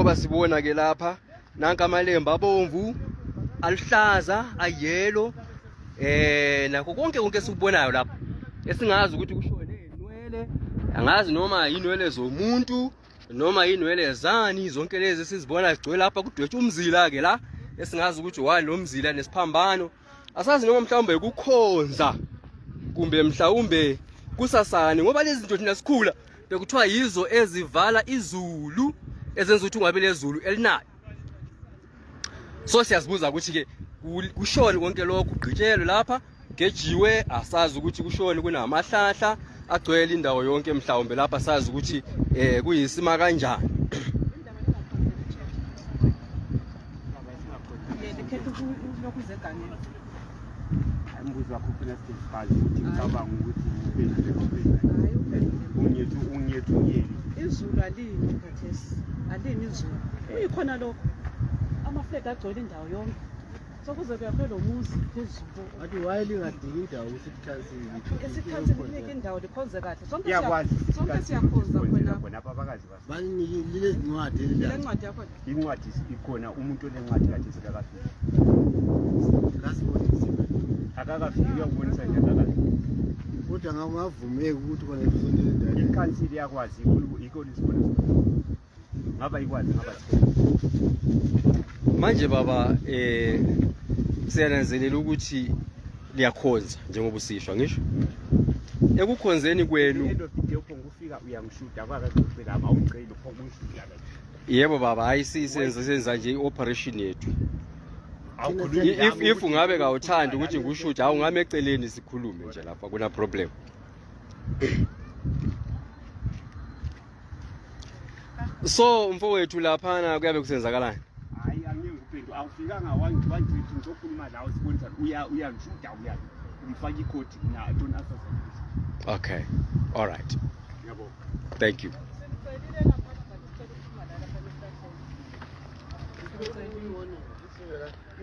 njengoba sibona ke lapha nanka amalemba abomvu aluhlaza ayelo nakho konke sikubonayo lapha esingazi ukuthi kushone inwele angazi noma inwele zomuntu noma inwele zani zonke lezi sizibona zigcwele lapha kudwetshwa umzila ke la esingazi ukuthi wani lo mzila nesiphambano asazi noma mhlawumbe kukhonza kumbe mhlawumbe kusasani ngoba lezi zinto thina sikhula bekuthiwa yizo ezivala izulu ezenza ukuthi ungabe lezulu elinayo. So siyazibuza ukuthi ke kushone konke lokho kugqitshelwe lapha gejiwe asazi ukuthi kushone kunamahlahla agcwele indawo yonke mhlawumbe lapha sazi ukuthi kuyisima kanjani. Umbuzo wakho ufuna sizifazi ukuthi ngicabanga ukuthi ungethu izulu alini khathesi alini izulu uyikhona lokho amaflegi agcwele indawo yonke sokuze kuyaphela umuzi phezulu athi wayelingadingi indawo esikhathini linike indawo likhonze kahle sonke siyakhonza khona abakazi banikile izincwadi le ncwadi yakho incwadi ikhona umuntu olencwadi kade sekakafika akakafika uyakubonisa nje akakafika kodwa ngavumeki ukuthi khona isondele indawo ikansili yakwazi iko lisibonisa ngaba ikwazi ngaba manje baba siyananzelela ukuthi liyakhonza njengoba usishwa ngisho ekukhonzeni kwenu ngufika uyangishuda kwakazophela awungiceli phokungishudla yebo baba hayi senza nje ioperation yethu if ungabe kawuthanda ukuthi ngushuda awungame eceleni sikhulume nje lapha kuna problem. So mfowethu laphana kuyabe kusenzakalani? Hayi angiyenguphendu awufikanga wangithi ngizokhuluma lawo sibonisa uyangishuda umfaka ikhodi na don't answer this. Okay, all right, yabo, thank you.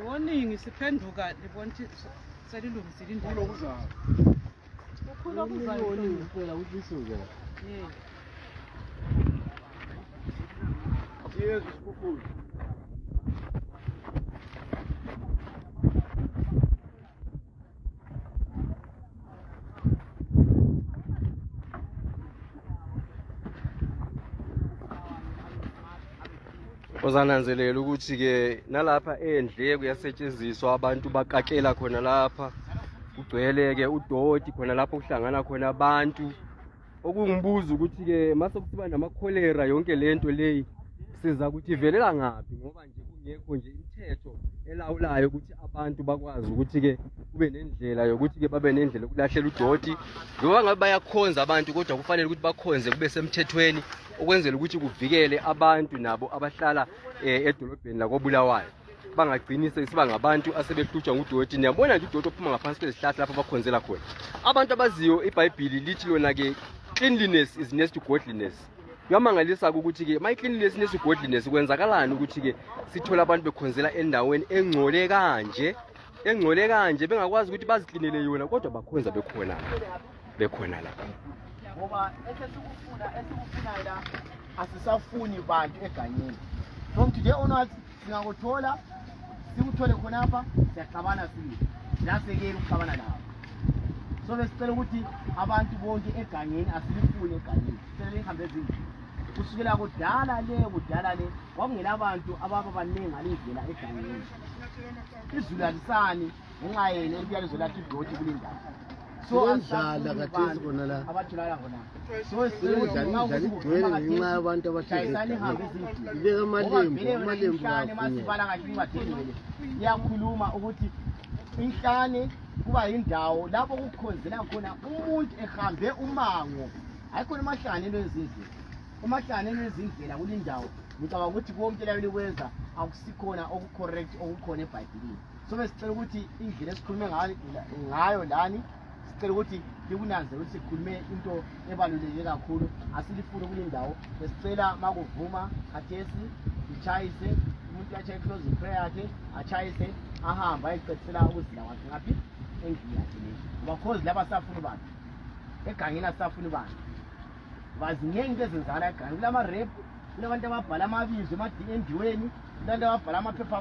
warning siphenduka libona ukuthi selilungisile indawo kulokuzayo ukhula kuzayo phela ukuthi isuke yes isikhulu Ozananzelela ukuthi ke nalapha endle kuyasetshenziswa abantu bakakela khona lapha kugcwele ke udoti khona lapho kuhlangana khona abantu okungibuza ukuthi ke mase kusiba namakholera yonke lento leyi siza ukuthi ivelela ngapi ngoba nje kungekho nje imithetho elawulayo ukuthi abantu bakwazi ukuthi ke kube nendlela yokuthi ke babe nendlela yokulahlela udoti ngoba ngabe bayakhonza abantu kodwa kufanele ukuthi bakhonze kube semthethweni okwenzela ukuthi kuvikele abantu nabo abahlala edolobheni la koBulawayo bangagcini sesiba ngabantu asebehlutshwa ngudoti. Niyabona nje udoti ophuma ngaphansi kwezihlahla lapha bakhonzela khona. Abantu abaziyo iBhayibheli lithi lona ke cleanliness is next to godliness. Kuyamangalisa ukuthi ke my cleanliness next to godliness kwenzakalani ukuthi ke sithola abantu bekhonzela endaweni engcole kanje bengakwazi ukuthi baziklinele yona kodwa bakhonza bekhona la. ngoba esikufuna la asisafuni bantu eganyeni. From today onwards singakuthola sikuthole khonapha siyaxabana sile nasekela ukuxabana nawo. So besicela ukuthi abantu bonke eganyeni asilifune eganyeni sicela lihambe ezindlini kusukela kudala le kwakungela abantu ababa baningi alivela eganyeni. Izulu alisani ngenxa yena eliyalizo lathi idoti kulindawo. So andlala kathesi khona la abathulala khona so sidlala igcwele ngenxa yabantu abathayisana ihambe izindlu ibeka amalembu masibala kahle ingathengele iyakhuluma ukuthi inhlane kuba yindawo lapho kukhonzela khona umuntu ehambe umango ayikhona amahlane lezindlela umahlane lezindlela kulindawo ngicabanga ukuthi konke layo likwenza akusikhona okucorrect okukhona eBhayibhelini. So besicela ukuthi indlela esikhulume ngayo lani sicela ukuthi likunanze ukuthi sikhulume into ebaluleke kakhulu asilifune kulindawo. Besicela makuvuma khathesi ichayise umuntu achaye closing prayer yakhe achayise ahamba ayicetsela ukuzila wakhe ngaphi endlini yakhe leyo ngoba cause laba safuna abantu egangeni asafuna abantu baziningi into ezenzakala egangeni kulama rap kunabantu ababhala amabizo endiweni, kunabantu ababhala amaphepha